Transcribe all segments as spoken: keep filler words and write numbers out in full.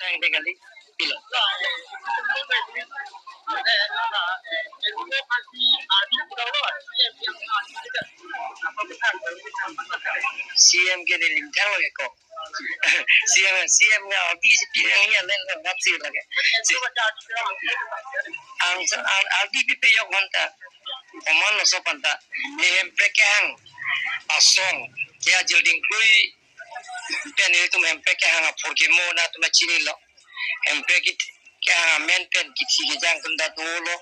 Tang de kali. Pilo. C M ke neli methang lo ke ko. C M, C M nga B J P nga ya len lo ngat si lagi. Ang sa, ang, ang D P P yok manta. Oman lo so panta. Ne Hemprek kehang asong. Ke ajil dingklui pen ilitum Hemprek kehang apor ke mo na atum chinilo. Hemprek kehang amen pen kithi kejang atum ta dolo.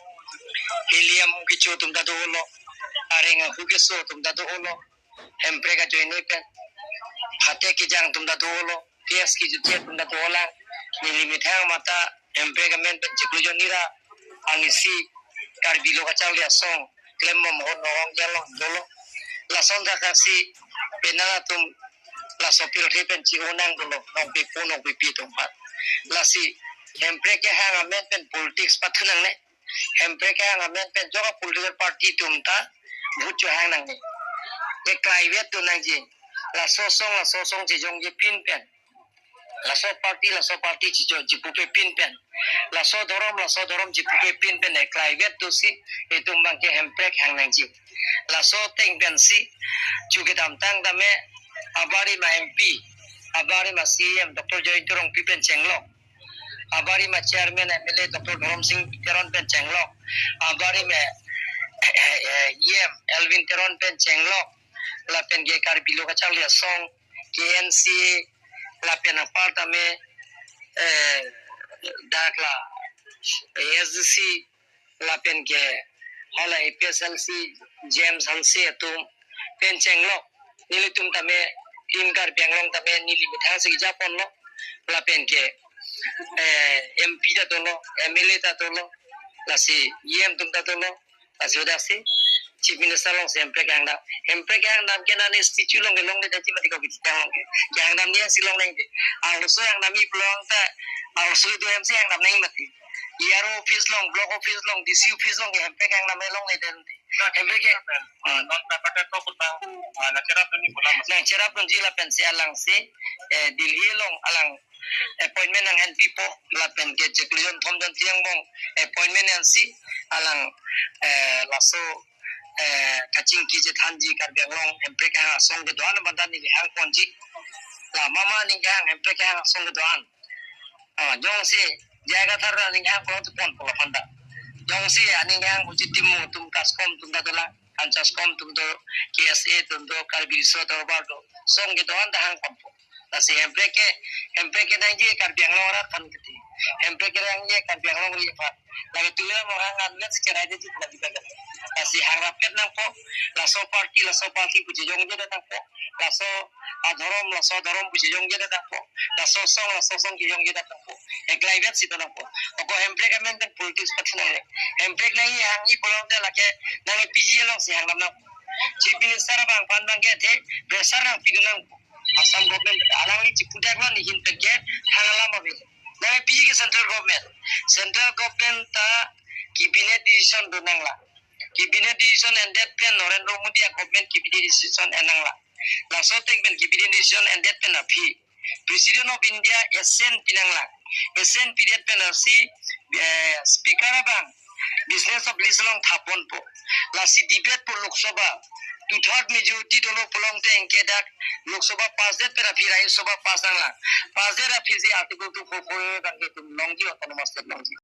Helium kecho atum ta dolo. Areng ahu keso atum ta dolo. Hemprek ajoine pen phate kejang atum ta dolo. P S kejutje atum ta dolang. Neli methang mata Hemprek amen pen chiklo jon nira. Angsi Karbi lo kacharli asong klembom ahut nong-ong jalo dolo. Lason ta kaksi penang atum laso pirthe pen chi-onang dolo, nong pipo nong pipi atum pat. Lasi Hemprek kehang amen pen politics pathu nangne. Hemprek kehang amen pen joka political party atum ta vote chohang nangne. Eklaivet do nangji. Laso asong laso asong chejongje pin pen, laso party laso party chijo chipupe pin pen, laso dhorom laso dhorom chipupe pin pen eklaivet dosi itum abangke Hemprek hang nangji. Laso ateng pensi chu kedamtang tame abarim a-M P, abarim a-C E M Doctor Jayanta Rongpi pen chenglok, abarim a-chairman M L A Doctor Dhorom Sing Teron pen chenglok, abarim a, eh, eh, E M Elwin Teron pen chenglok, lapen ke Karbi lo kacharli asong, K N C A, lapen apar tame, eh, dak la, eh, S D C, lapen ke hala A P S L C, James Hanse atum pen chenglok. Nelitum tame, Team Karbi Anglong tame, neli methang si kejapon lo. Lapen ke, eh, M P ta dolo, M L A ta dolo, lasi E M atum ta dolo, lasi udah si Chief Minister along si Hemprek kehang dam. Hemprek kehang dam ke nane statue along ke longle daji mati ko kiti along ke. Kehang dam ni si long nangji. Arloso hang dam-i pulo tangte, arloso itum M C hang dam nangji mati. E R O office along, block office along, D C office along ke Hemprek kehang dam longle den. Hemprek ke, ah, non ta patet ko kutang, ah, nangcherap dunji pulo mas. Nangcherap dunji lapen si alang si, eh, Delhi along alang appointment nang-enpipo, lapen ke chiklo jon thom jon phli angbong appointment ensi alang, eh, laso, eh, kachingki chethanji Karbi Anglong Hemprek kehang asong kedo-an abang ta neli hangponji. La mama aning kehang Hemprek kehang asong kedo-an. Ah, jongsi J I Kathar aning kehang pulo tu ponpo lapu anta. Jongsi aning kehang uchi Timung atum, KASCOM atum ta dolang, Anchaskom atum do, K S A atum do, Karbi Riso Dorbar do, asong kedo-an ta hangponpo. Lasi Hemprek ke, Hemprek ke nangji Karbi Anglong arat aphan kiti. Hemprek ke nangji Karbi Anglong ri aphan. Lake tule mo hang an net cherai de jit lagi bagan. Lasi hang rapet nangpo, laso party, laso party pu chejongjedet nangpo. Laso adhorom, laso adhorom pu chejongjedet nangpo. Laso asong, laso asong chejongjedet nangpo. Eklaivet si do nangpo. Ako Hemprek amen pen politics pathu nangne. Hemprek nangji hangji pulo tangte lake nang-e P G along si hang dam nangpo. Chief Minister abang aphan abangke athe pressure nangpi dun nangpo. Assam government alangli chipudak lo, nehin pen ke hang alam ave. Nang-e P G ke central government. Central government ta cabinet decision do nanglang. Cabinet decision endet pen Narendra Modi a-government cabinet decision en nanglang. Laso ateng pen cabinet decision endet pen aphi President of India assent pi nanglang. Assent pidet pen aphi, eh, Speaker abang business of list along thaponpo. Lasi debate po Lok Sabha. Two third majority dolo pulo tangte anke dak Lok Sabha pass det pen aphi Rajya Sabha pass nanglang. Pass det aphi si Article two four four A abangke itum longji, autonomous state longji.